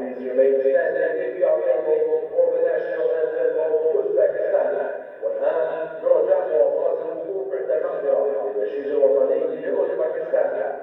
Please remain standing if you are able for the national anthem of Uzbekistan. والآن برجاء مواصلة الوقوف عند المقدرة للنشيد الوطني لأوزبكستان.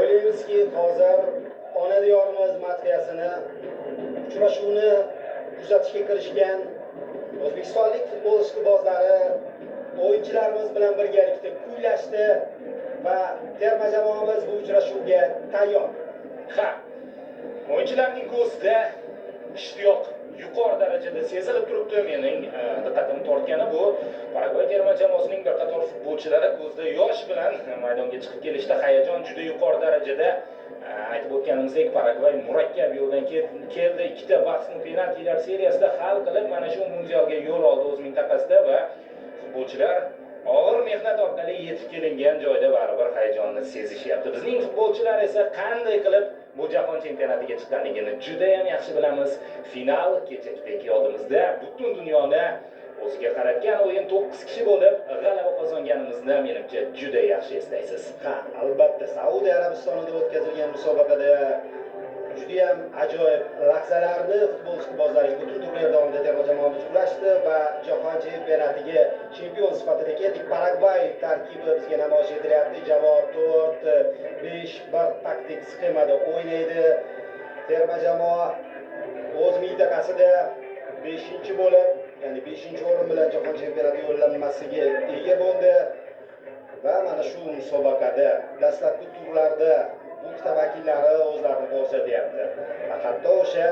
O'ylaymizki, hozir ona diyorimiz madhiyasini, uchrashuvni kuzatishga kirishgan o'zbekistonlik futbol ishqibozlari o'yinchilarimiz bilan birgalikda kuylashdi va terma jamoamiz bu uchrashuvga tayyor. Ha, o'yinchilarning ko'zida ishtiyoq yuqori darajada sezilib turibdi. Mening diqqatimni tortgani bu Paragvay terma jamoasining bir qator futbolchilari ko'zda yosh bilan maydonga chiqib kelishda, hayajon juda yuqori darajada. Aytib o'tganimizdek, Paragvay murakkab yo'ldan keldi. Ikkita bahsni penaltilar seriyasida hal qilib, mana shu mundialga yo'l oldi o'z mintaqasida va futbolchilar og'ir mehnat orqali yetib kelingan joyda baribir hayajonni sezishyapti. Bizning futbolchilar esa qanday qilib bu jahon chempionatiga chiqqanligini juda ham yaxshi bilamiz. Final kechagidek yodimizda, butun dunyoni o'ziga qaratgan o'yin, 9 kishi bo'lib g'alaba qozonganimizni menimcha juda yaxshi eslaysiz. Ha, albatta, Saudiya Arabistonida o'tkazilgan musobaqada judayam ajoyib lahzalarni futbol ishqibozlari butun turnir davomida terma jamoamiz ulashdi va jahon chempionatiga chempion sifatida keldik. Paragvay tarkibi bizga namoyish etilyapti. Jamoa 4-5-1 taktik sxemada o'ynaydi. Terma jamoa o'z mintaqasida 5 bo'lib, ya'ni 5-o'rin bilan jahon chempionati yo'llanmasiga ega bo'ldi. Va mana shu musobaqada dastlabki turlarda bu qit'a vakillari o'zlarini ko'rsatyapti. Va hatto o'sha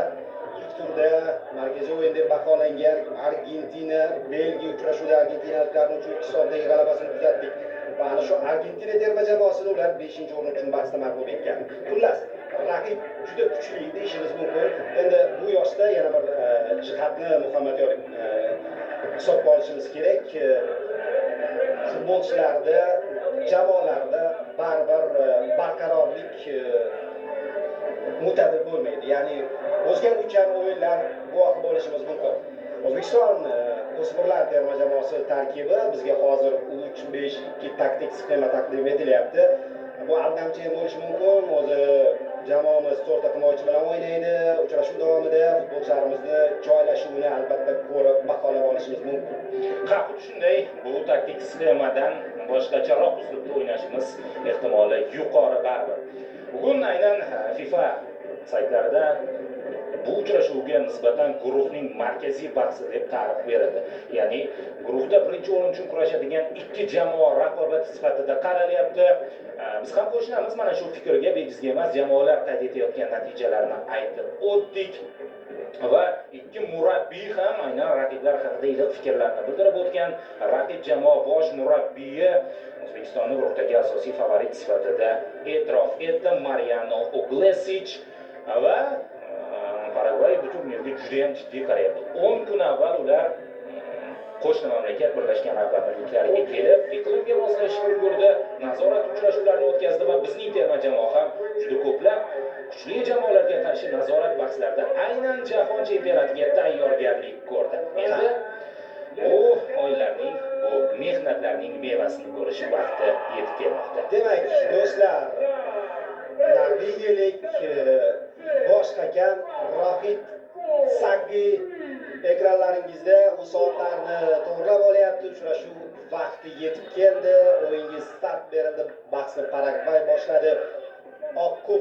ilk turda markaziy o'yin deb baholangan Argentina Belgiya uchrashuvida argentinaliklarning 3-2 hisobdagi g'alabasini kuzatdik. Va ana shu Argentina terma jamoasini ular 5-o'rin uchun bahsda mag'lub etgan. Xullas, raqib juda kuchli deyishimiz mumkin. Endi bu yoshda yana bir jihatni Muhammadyor hisobga olishimiz kerak. Futbolchilarda, jamoalarda baribir barqarorlik mo'tadil bo'lmaydi. Ya'ni o'zgaruvchan o'yinlar guvohi bo'lishimiz mumkin. O'zbekiston o'smirlar terma jamoasi tarkibi bizga hozir 3-5-2 taktik sxema taqdim etilyapti. Bu aldamchi ham bo'lishi mumkin. O'zi jamoamiz to'rtta himoyachi bilan o'ynaydi. Uchrashuv davomida futbolchilarimizni joylashuvini albatta ko'rib baholab olishimiz mumkin. Ha, xuddi shunday, bu taktik sxemadan boshqacharoq uslubda o'ynashimiz ehtimoli yuqori baribir. Bugun aynan FIFA saytlarida bu uchrashuvga nisbatan guruhning markaziy bahsi deb ta'rif berildi. Ya'ni guruhda birinchi o'rin uchun kurashadigan ikki jamoa raqobati sifatida qaralyapti. Biz ham qo'shilamiz mana shu fikrga, bejizga emas jamoalar qayd etayotgan natijalarni aytib o'tdik. Va ikki murabbiy ham aynan raqiblar haqida iliq fikrlarni bildirib o'tgan. Raqib jamoa bosh murabbiyi O'zbekistonni guruhdagi asosiy favorit sifatida e'tirof etdi, Mariano Uglesich, va Paragvay bu turnirga juda ham jiddiy qarayapti. 10 kun avval ular qo'shni mamlakat Birlashgan Arab Amirliklariga kelib, iqlimga moslashib ulgurdi, nazorat uchrashuvlarini o'tkazdi va bizning terma jamoa ham juda ko'plab kuchli jamoalarga qarshi nazorat bahslarida aynan jahon chempionatiga tayyorgarlik ko'rdi. Endi bu o'yinlarning, bu mehnatlarning mevasini ko'rish vaqti yetib kelmoqda. Demak, do'stlar, norvegiyalik bosh hakam Rohit Saggi ekranlaringizda u soatlarni to'g'rilab olyapti. Uchrashuv vaqti yetib keldi. O'yinga start berildi. Bahsni Paragvay boshladi. Oq ko'k